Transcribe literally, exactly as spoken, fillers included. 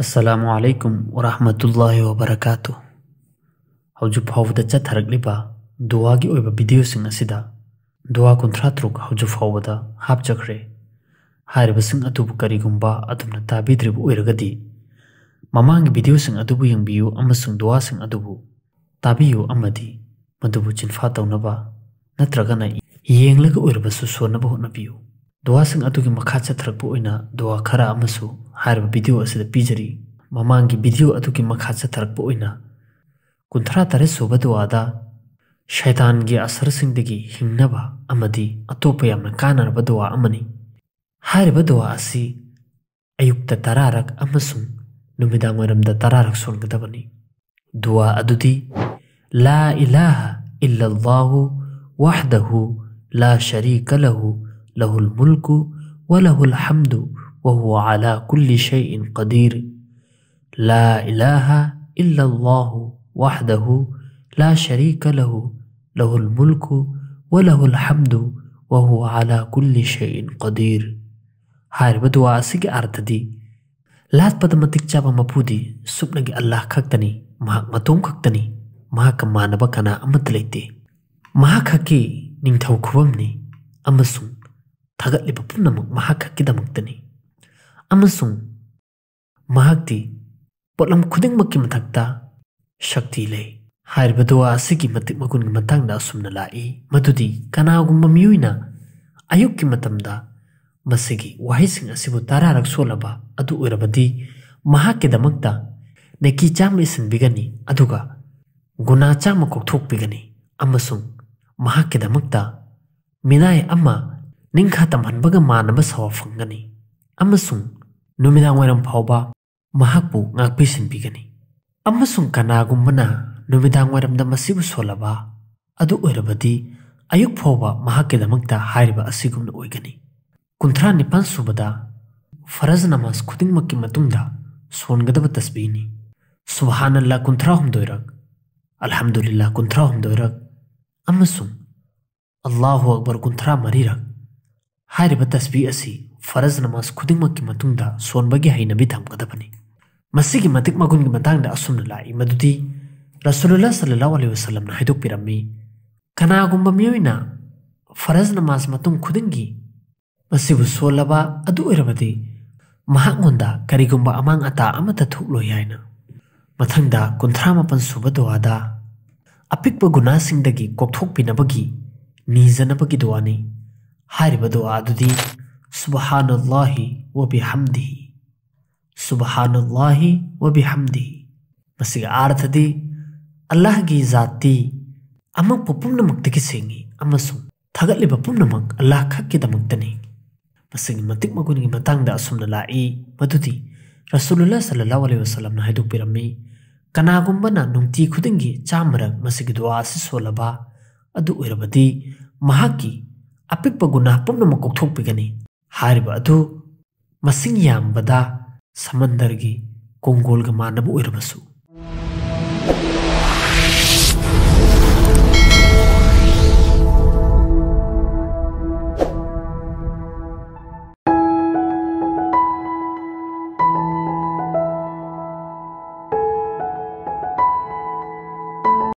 ꯑꯁꯂꯥꯃꯨ ꯑꯂꯥꯏꯀꯨꯝ ꯋꯔꯥꯍꯃꯇꯨꯜꯂꯥꯍꯤ ꯋꯕꯔꯀꯥꯇꯨ꯫ ꯍꯧꯖꯤꯛ ꯐꯥꯎꯕꯗ ꯆꯠꯊꯔꯛꯂꯤꯕ ꯗꯨꯋꯥꯒꯤ ꯑꯣꯏꯕ ꯚꯤꯗꯤꯑꯣꯁꯤꯡ ꯑꯁꯤꯗ ꯗꯨꯋꯥ ꯀꯨꯟꯊ꯭ꯔꯥ ꯇꯔꯨꯛ ꯍꯧꯖꯤꯛ ꯐꯥꯎꯕꯗ ꯍꯥꯞꯆꯈ꯭ꯔꯦ꯫ ꯍꯥꯏꯔꯤꯕꯁꯤꯡ ꯑꯗꯨꯕꯨ ꯀꯔꯤꯒꯨꯝꯕ ꯑꯗꯣꯝꯅ ꯇꯥꯕꯤꯗ꯭ꯔꯤꯕ ꯑꯣꯏꯔꯒꯗꯤ, ꯃꯃꯥꯡꯒꯤ ꯚꯤꯗꯤꯑꯣꯁꯤꯡ ꯑꯗꯨꯕꯨ ꯌꯦꯡꯕꯤꯌꯨ ꯑꯃꯁꯨꯡ ꯗꯨꯋꯥꯁꯤꯡ ꯑꯗꯨꯕꯨ ꯇꯥꯕꯤꯌꯨ ꯑꯃꯗꯤ ꯃꯗꯨꯕꯨ ꯆꯤꯟꯐꯥ ꯇꯧꯅꯕ ꯅꯠꯇ꯭ꯔꯒꯅ ꯌꯦꯡꯂꯒ ꯑꯣꯏꯔꯕꯁꯨ ꯁꯣꯟꯅꯕ ꯍꯣꯠꯅꯕꯤꯌꯨ꯫ ꯗꯨꯋꯥꯁꯤꯡ ꯑꯗꯨꯒꯤ ꯃꯈꯥ ꯆꯠꯊꯔꯛꯄ ꯑꯣꯏꯅ ꯗꯨꯋꯥ ꯈꯔ ꯑꯃꯁꯨ ꯍꯥꯏꯔꯤꯕ ꯚꯤꯗꯤꯑꯣ ꯑꯁꯤꯗ ꯄꯤꯖꯔꯤ꯫ ꯃꯃꯥꯡꯒꯤ ꯚꯤꯗꯤꯑꯣ ꯑꯗꯨꯒꯤ ꯃꯈꯥ ꯆꯠꯊꯔꯛꯄ ꯑꯣꯏꯅ ꯀꯨꯟꯊ꯭ꯔꯥ ꯇꯔꯦꯠ ꯁꯨꯕ ꯗꯨꯋꯥꯗ ꯁꯩꯇꯥꯟꯒꯤ ꯑꯁꯔꯁꯤꯡꯗꯒꯤ ꯍꯤꯡꯅꯕ ꯑꯃꯗꯤ ꯑꯇꯣꯞꯄ ꯌꯥꯝꯅ ꯀꯥꯟꯅꯔꯕ ꯗꯨꯋꯥ ꯑꯃꯅꯤ꯫ ꯍꯥꯏꯔꯤꯕ ꯗꯨꯋꯥ ꯑꯁꯤ ꯑꯌꯨꯛꯇ ꯇꯔꯥꯔꯛ ꯑꯃꯁꯨꯡ ꯅꯨꯃꯤꯗꯥꯡ ꯋꯥꯏꯔꯝꯗ ꯇꯔꯥꯔꯛ ꯁꯣꯟꯒꯗꯕꯅꯤ꯫ ꯗꯨꯋꯥ ꯑꯗꯨꯗꯤ: لا إله إلا الله وحده لا شريك له، له الملك وله الحمد وهو على كل شيء قدير. لا إله إلا الله وحده لا شريك له، له الملك وله الحمد وهو على كل شيء قدير. ꯍꯥꯏꯔꯤꯕ ꯗꯨꯋꯥ ꯑꯁꯤꯒꯤ ꯑꯥꯔꯊꯗꯤ: ꯂꯥꯠꯄꯗ ꯃꯇꯤꯛ ꯆꯥꯕ ꯃꯄꯨꯗꯤ ꯁꯨꯞꯅꯒꯤ ꯑꯜꯂꯥꯍ ꯈꯛꯇꯅꯤ, ꯃꯍꯥꯛ ꯃꯇꯣꯝ ꯈꯛꯇꯅꯤ, ꯃꯍꯥꯛꯀ ꯃꯥꯟꯅꯕ ꯀꯅꯥ ꯑꯃꯠꯇ ꯂꯩꯇꯦ꯫ ꯃꯍꯥꯛ ꯈꯛꯀꯤ ꯅꯤꯡꯊꯧ ꯈꯨꯕꯝꯅꯤ ꯑꯃꯁꯨꯡ ꯊꯥꯒꯠꯂꯤꯕ ꯄꯨꯝꯅꯃꯛ ꯃꯍꯥꯛ ꯈꯛꯀꯤꯗꯃꯛꯇꯅꯤ, ꯑꯃꯁꯨꯡ ꯃꯍꯥꯛꯇꯤ ꯄꯣꯠꯂꯝ ꯈꯨꯗꯤꯡꯃꯛꯀꯤ ꯃꯊꯛꯇ ꯁꯛꯇꯤ ꯂꯩ꯫ ꯍꯥꯏꯔꯤꯕ ꯗꯨꯋꯥ ꯑꯁꯤꯒꯤ ꯃꯇꯤꯛ ꯃꯒꯨꯟꯒꯤ ꯃꯇꯥꯡꯗ ꯑꯁꯨꯝꯅ ꯂꯥꯛꯏ, ꯃꯗꯨꯗꯤ ꯀꯅꯥꯒꯨꯝꯕ ꯃꯤꯑꯣꯏꯅ ꯑꯌꯨꯛꯀꯤ ꯃꯇꯝꯗ ꯃꯁꯤꯒꯤ ꯋꯥꯍꯩꯁꯤꯡ ꯑꯁꯤꯕꯨ ꯇꯔꯥꯔꯛ ꯁꯣꯜꯂꯕ ꯑꯗꯨ ꯑꯣꯏꯔꯕꯗꯤ, ꯃꯍꯥꯛꯀꯤꯗꯃꯛꯇ ꯅꯦꯀꯤ ꯆꯥꯝꯃ ꯏꯁꯤꯟꯕꯤꯒꯅꯤ, ꯑꯗꯨꯒ ꯒꯨꯅꯥ ꯆꯥꯝꯃ ꯀꯣꯛꯊꯣꯛꯄꯤꯒꯅꯤ, ꯑꯃꯁꯨꯡ ꯃꯍꯥꯛꯀꯤꯗꯃꯛꯇ ꯃꯤꯅꯥꯏ ꯑꯃ ꯅꯤꯡꯈꯥ ꯇꯝꯍꯟꯕꯒ ꯃꯥꯟꯅꯕ ꯁꯋꯥ ꯐꯪꯒꯅꯤ, ꯑꯃꯁꯨꯡ ꯅꯨꯃꯤꯗꯥꯡ ꯋꯥꯏꯔꯝ ꯐꯥꯎꯕ ꯃꯍꯥꯛꯄꯨ ꯉꯥꯛꯄꯤꯁꯤꯟꯕꯤꯒꯅꯤ꯫ ꯑꯃꯁꯨꯡ ꯀꯅꯥꯒꯨꯝꯕꯅ ꯅꯨꯃꯤꯗꯥꯡ ꯋꯥꯏꯔꯝꯗ ꯃꯁꯤꯕꯨ ꯁꯣꯜꯂꯕ ꯑꯗꯨ ꯑꯣꯏꯔꯕꯗꯤ, ꯑꯌꯨꯛ ꯐꯥꯎꯕ ꯃꯍꯥꯛꯀꯤꯗꯃꯛꯇ ꯍꯥꯏꯔꯤꯕ ꯑꯁꯤꯒꯨꯝꯅ ꯑꯣꯏꯒꯅꯤ꯫ ꯀꯨꯟꯊ꯭ꯔꯥ ꯅꯤꯄꯥꯟ ꯁꯨꯕꯗ ꯐꯔꯖ ꯅꯃꯥꯖ ꯈꯨꯗꯤꯡꯃꯛꯀꯤ ꯃꯇꯨꯡꯗ ꯁꯣꯟꯒꯗꯕ ꯇꯁꯕꯤꯍꯅꯤ꯫ ꯁꯨꯕꯍꯥꯅꯜꯂꯥꯍ ꯀꯨꯟꯊ꯭ꯔꯥ ꯍꯨꯝꯗꯣꯏꯔꯛ, ꯑꯜꯍꯝꯗꯨꯂꯤꯜꯂꯥꯍ ꯀꯨꯟꯊ꯭ꯔꯥ ꯍꯨꯝꯗꯣꯏꯔꯛ, ꯑꯃꯁꯨꯡ ꯑꯜꯂꯥꯍꯨ ꯑꯛꯕꯔ ꯀꯨꯟꯊ꯭ꯔꯥ ꯃꯔꯤꯔꯛ꯫ ꯍꯥꯏꯔꯤꯕ ꯇꯁꯕꯤꯍ ꯑꯁꯤ ꯐꯔꯖ ꯅꯃꯥꯖ ꯈꯨꯗꯤꯡꯃꯛꯀꯤ ꯃꯇꯨꯡꯗ ꯁꯣꯟꯕꯒꯤ ꯍꯩꯅꯕꯤ ꯊꯝꯒꯗꯕꯅꯤ꯫ ꯃꯁꯤꯒꯤ ꯃꯇꯤꯛ ꯃꯒꯨꯟꯒꯤ ꯃꯇꯥꯡꯗ ꯑꯁꯨꯝꯅ ꯂꯥꯛꯏ ꯃꯗꯨꯗꯤ ꯔꯁꯨꯂꯨꯜꯂꯥ ꯁꯜꯂꯜꯂꯥꯍꯨ ꯑꯂꯩꯍꯤ ꯋꯥꯁꯜꯂꯝꯅ ꯍꯥꯏꯗꯣꯛꯄꯤꯔꯝꯃꯤ, ꯀꯅꯥꯒꯨꯝꯕ ꯃꯤꯑꯣꯏꯅ ꯐꯔꯖ ꯅꯃꯥꯖ ꯃꯇꯨꯡ ꯈꯨꯗꯤꯡꯒꯤ ꯃꯁꯤꯕꯨ ꯁꯣꯜꯂꯕ ꯑꯗꯨ ꯑꯣꯏꯔꯕꯗꯤ ꯃꯍꯥꯛꯉꯣꯟꯗ ꯀꯔꯤꯒꯨꯝꯕ ꯑꯃꯥꯡ ꯑꯇꯥ ꯑꯃꯠꯇ ꯊꯣꯛꯂꯣꯏ ꯍꯥꯏꯅ꯫ ꯃꯊꯪꯗ ꯀꯨꯟꯊ꯭ꯔꯥ ꯃꯥꯄꯟ ꯁꯨꯕ ꯗꯨꯋꯥꯗ ꯑꯄꯤꯛꯄ ꯒꯨꯅꯥꯁꯤꯡꯗꯒꯤ ꯀꯣꯛꯊꯣꯛꯄꯤꯅꯕꯒꯤ ꯅꯤꯖꯅꯕꯒꯤ ꯗꯨꯋꯥꯅꯤ꯫ ꯍꯥꯏꯔꯤꯕ ꯗꯨꯋꯥ ꯑꯗꯨꯗꯤ ꯁꯨꯕꯍꯥꯅꯜꯂꯥꯍꯤ ꯋꯕꯤꯍꯝꯗꯤꯍꯤ, ꯁꯨꯕꯍꯥꯅꯜꯂꯥꯍꯤ ꯋꯕꯤꯍꯝꯗꯤꯍꯤ꯫ ꯃꯁꯤꯒꯤ ꯑꯥꯔꯊꯗꯤ ꯑꯜꯂꯥꯍꯒꯤ ꯖꯥꯠꯇꯤ ꯑꯃꯛꯄ ꯄꯨꯝꯅꯃꯛꯇꯒꯤ ꯁꯦꯡꯏ ꯑꯃꯁꯨꯡ ꯊꯥꯒꯠꯂꯤꯕ ꯄꯨꯝꯅꯃꯛ ꯑꯜꯂꯥꯍ ꯈꯛꯀꯤꯗꯃꯛꯇꯅꯤ꯫ ꯃꯁꯤꯒꯤ ꯃꯇꯤꯛ ꯃꯒꯨꯟꯒꯤ ꯃꯇꯥꯡꯗ ꯑꯁꯨꯝꯅ ꯂꯥꯛꯏ ꯃꯗꯨꯗꯤ ꯔꯁꯨꯂꯨꯜꯂꯥ ꯁꯜꯂꯜꯂꯥꯍꯨ ꯑꯂꯩꯍꯤ ꯋꯥꯁꯜꯂꯝꯅ ꯍꯥꯏꯗꯣꯛꯄꯤꯔꯝꯃꯤ, ꯀꯅꯥꯒꯨꯝꯕꯅ ꯅꯨꯡꯇꯤ ꯈꯨꯗꯤꯡꯒꯤ ꯆꯥꯝꯃꯔꯛ ꯃꯁꯤꯒꯤ ꯗꯨꯋꯥ ꯑꯁꯤ ꯁꯣꯜꯂꯕ ꯑꯗꯨ ꯑꯣꯏꯔꯕꯗꯤ ꯃꯍꯥꯛꯀꯤ ꯑꯄꯤꯛꯄ ꯒꯨꯅꯥꯍ ꯄꯨꯝꯅꯃꯛ ꯀꯣꯛꯊꯣꯛꯄꯤꯒꯅꯤ꯫ ꯍꯥꯏꯔꯤꯕ ꯑꯗꯨ ꯃꯁꯤꯡ ꯌꯥꯝꯕꯗ ꯁꯃꯟꯗꯔꯒꯤ ꯀꯣꯡꯒꯣꯜꯒ ꯃꯥꯟꯅꯕ ꯑꯣꯏꯔꯕꯁꯨ꯫